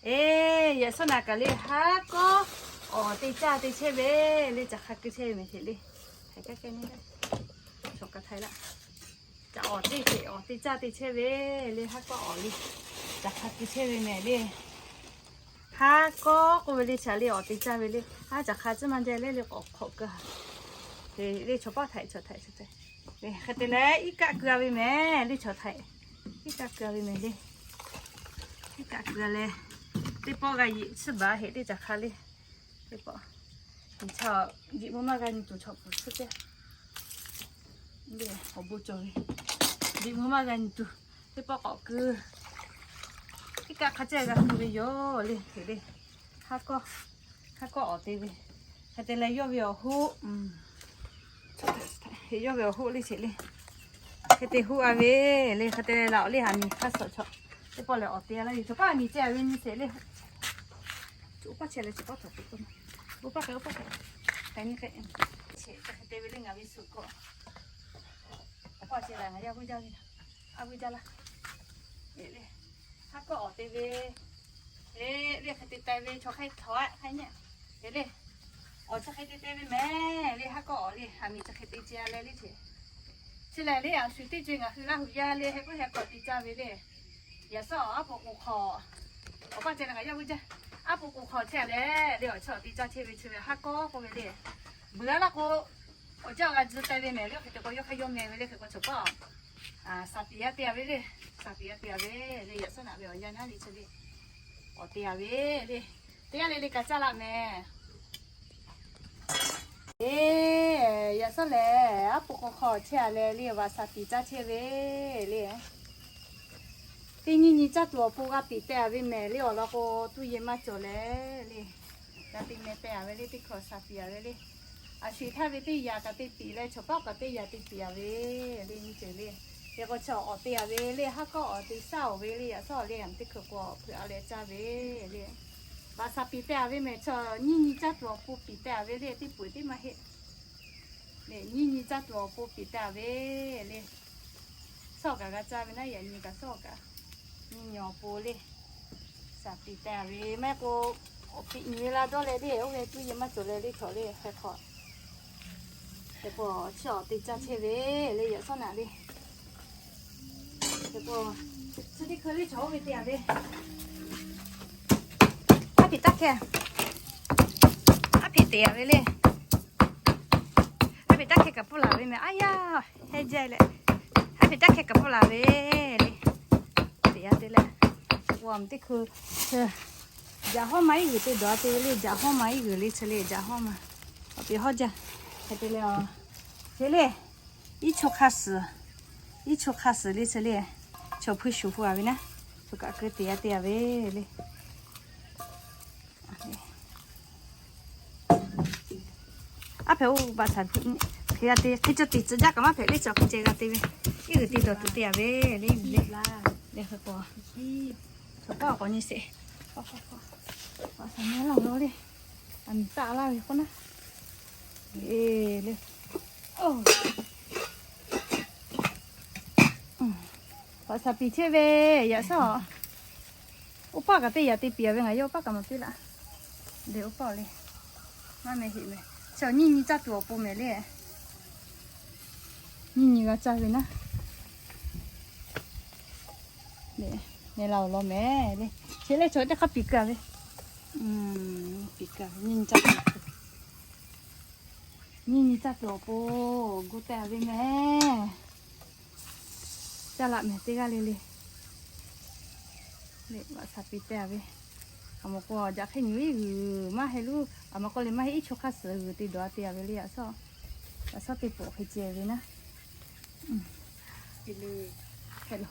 Eˬ, yaꞈ shawˉ naꞈ kaꞈ le haˉ kawˉ awˍ te caˇ te chehˇ ve le, caˬ hk'a keu chehˇ ve mehˍ heˍ le. Haiˬ kaˇ kehˉ nyi le, chaw ka htaiˍ laˇ. Caˬ awˍ te teꞈ awˍ te caˇ te chehˇ ve le, haˉ kawˉ awˍ le, caˬ hk'a keu chehˇ ve mehˍ le. Haˉ kawˉ k'oˆ ve le, chaˬ le awˍ te caˇ ve le. Aˉ, caˬ hk'a tcuhˉ maˇ jaˇ le le, k'awꞈ hk'awꞈ keu le, chaw paˆ htaiꞈ chaw htaiꞈ chaw htaiꞈ. Hk'e te leh iˉ kaˆ keu-a ve mehˍ le, chaw htaiꞈ iˉ kaˆ keu-a ve mehˍ le. Iˉ kaˆ keu-a leh, teˇ pawˆ g'a yeꞈ tsuhˇ baˬ heˍ teˇ caˬ hk'a le. Teˇ pawˆ, chaw yeꞈ mvuhˇ maˇ g'a nyi tuˬ chaw pfuhˍ tsuhˇ teˇ le, awˬ bon cawˬ ve, yeꞈ mvuhˇ maˇ g'a nyi tuˬ, teˇ pawˆ k'awꞈ keu. Iˉ kaˆ hk'a cehˇ g'a keu ve yoˬ le, heˍ le. Haˉ kawˉ, haˉ kawˉ awˍ te ve. Hk'e te leh yawˇ ve awˬ hoˆ, yawˇ ve awˬ hoˆ le sheˍ le. Hk'e te hoˆ-a ve le, hk'e te leh laꞈ awˬ le haꞈ miˬ hk'aˇ suhˍ chaw, teˇ pawˆ lehˬ awˍ te-a laˇ ve, chaw paˆ miˬ ceh ve nyi sheˍ le. Oˇ paˆ chehˇ leh chi paˆ htaꞈ te k'o, oˇ paˆ hk'e, oˇ paˆ hk'e, hk'e nyi hk'e, chi hk'e te ve le ngaˬ ve suhˍ k'o, oˇ paˆ chehˇ leh ngaˬ yaˇ vuiˇ jaˇ ve, a vuiˇ jaˇ laˇ. Eˬ le, haˉ kawˉ awˍ te ve, eˬ le, hk'e te te ve chaw hk'e htawꞈ-a hk'e nyi, eˬ le, awˬ chi hk'e te te ve mehˍ le, haˉ kawˉ awˍ le, haꞈ miˬ chi hk'e te ceh leh le ce. Chi lehˬ le, a shu teˇ ceuˬ ngaˬ hui Laˇ huˍ yaˇ le, heh k'oˆ heh k'awꞈ te caˇ ve le. Yaꞈ shawˉ aˉ poꞈ k'oˍ hk'awꞈ, awˬ paˆ ceh leh ngaˬ yaˇ vuiˇ jaˇ. Aˉ poꞈ k'oˍ hk'awꞈ chehˇ leh le, awˬ chi awˍ te caˇ chehˇ ve chi ve haˉ kawˉ k'oˆ ve le. Beuꞈ-a laˇ k'o, awˬ jaˇ g'a tzuh te ve mehˍ le, hk'e te k'o yawˇ hk'e yawˇ meh ve le, hk'e k'o chaw paˆ shaˍ tiꞈ yaˇ te-a ve le. Shaˍ tiꞈ yaˇ te-a ve le, yaꞈ shawˉ naꞈ ve awˬ yanˇ naˉ le chi le, awˍ te-a ve le. Teˇ g'aˇ le le kaꞈ caˇ laˇ mehˍ. Eˬ, yaꞈ shawˉ lehˬ, aˉ poꞈ k'o hk'aw chehˇ-a leh le, vaꞈ shaˍ tiꞈ caˇ chehˇ ve le. Teˇ nyiˇ nyi caˇ tuˬ awˬ pon g'a piˍ teh-a ve mehˍ le, awˬ lawn k'o tuˇ yehˬ maˇ cawˬ leh le. G'a te meh teh-a ve le, teˇ hkui shaˍ piˍ-a ve le. A shu htaˇ ve teˇ yaꞈ kaꞈ te piˍ leh, chaw paˆ kaꞈ teˇ yaꞈ te piˍ-a ve le, nyi ceuˬ le. Hk'e k'o chi awˍ te-a ve le, haˉ kawˉ awˍ te shaˉ-oˬ ve le, yaꞈ shawˉ le, a teˇ hkui k'o awˬ hpui a leh caˇ ve le. Vaꞈ shaˍ piˍ teh-a ve mehˍ, chaw nyiˇ nyi caˇ tuˬ awˬ pon piˍ teh-a ve le, teˇ peuˬ teˇ maˇ heˆ. Nyiˇ nyi caˇ tuˬ awˬ pon piˍ teh-a ve le. Shawˉ kaꞈ g'a caˇ ve naˉ, yaꞈ nyi kaꞈ shawˉ kaꞈ, nyiˇ nyi awˬ pon le. Shaˍ piˍ teh-a ve maˇ heˆ k'o, awˬ piꞈ nyi ve la dawˇ leh le, oˇ ve tuˇ yehˬ maˇ cawˬ leh le, chaw le hk'e hk'aw, hk'e k'o chi awˍ te caˇ chehˇ ve le, yaꞈ shawˉ naꞈ le. Hk'e k'o, chi teˇ hkui le chaw oˇ ve te-a ve, aˉ hpeꞈ taˇ hkehˇ, aˉ hpeꞈ te-a ve le. Aˉ hpeꞈ taˇ hkehˇ kaꞈ pfuhˇ laˬ ve mehˍ, aˉ yaˇ, heh jaˇ leh, aˉ hpeꞈ taˇ hkehˇ kaꞈ pfuhˇ laˬ ve le. Teˇ yanˇ te leh, teˇ hkui, jaꞈ hawˉ ma iˉ g'uiˬ te dawˬ-a te ve le, jaꞈ hawˉ ma iˉ g'uiˬ le chi le, jaꞈ hawˉ ma, awˬ peꞈ hawˉ jaˇ. Hk'e te leh, hk'e le, iˉ chaw hk'a suhˍ, iˉ chaw hk'a suhˍ le chi le, chaw hpu shuˍ hu-a ve naˉ, chaw kaꞈ keu te-a te-a ve le. Aˉ hpehꞈ-oˬ, baꞈ shaˍ hk'e g'a te, hk'e cawˇ te tcuh jaˇ kaꞈ maˇ hpehꞈ le, chaw hk'e ceh g'a te ve, iˉ g'uiˬ te dawˬ tuˬ te-a ve le, le, le hk'e k'o, chaw paˆ awˬ k'awꞈ nyi sheˍ. Baꞈ shaˍ nyi laˇ-oˬ le, a miˍ taˆ laˇ ve k'oˆ naˉ, le, baꞈ shaˍ piˍ chehˇ ve, yaꞈ shawˉ Oˇ paˆ kaꞈ teˇ yaꞈ te piˍ-a ve, ngaˬ yawˇ oˇ paˆ kaꞈ maˍ piˇ laˇ. Lehˬ oˇ paˆ le, maˇ meh heˆ meh. Chi nyiˇ nyi caˇ tuˬ awˬ pon mehˍ le. Nyiˇ nyi g'a caˇ ve naˉ. Lehˬ, meh la awˬ lawn mehˍ le. Chi lehˬ chaw teˇ hk'aˇ piˍ keu-a ve. Piˍ keu-a ve nyiˇ nyi caˇ tuˬ awˬ pon. Nyiˇ nyi caˇ tuˬ awˬ pon gu teh-a ve mehˍ. Caˇ laꞈ mehˍ teˇ g'aˇ le le. Lehˬ, vaꞈ shaˍ piˍ teh-a ve. A mawˬ k'o, jaꞈ hk'e nyi ve iˉ g'uiˬ maˇ heˆ lo, a mawˬ k'o lehˬ maˇ heˆ, iˉ chaw hk'aˇ suhˍ g'uiˬ te dawˬ-a te-a ve le, yaꞈ shawˉ. Yaꞈ shawˉ teˇ pawˆ hk'e ceh ve naˉ. Hk'e lo, hk'e lo.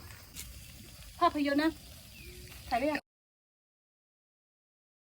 Hpaˇ hpui yaw naˉ. Hk'e le.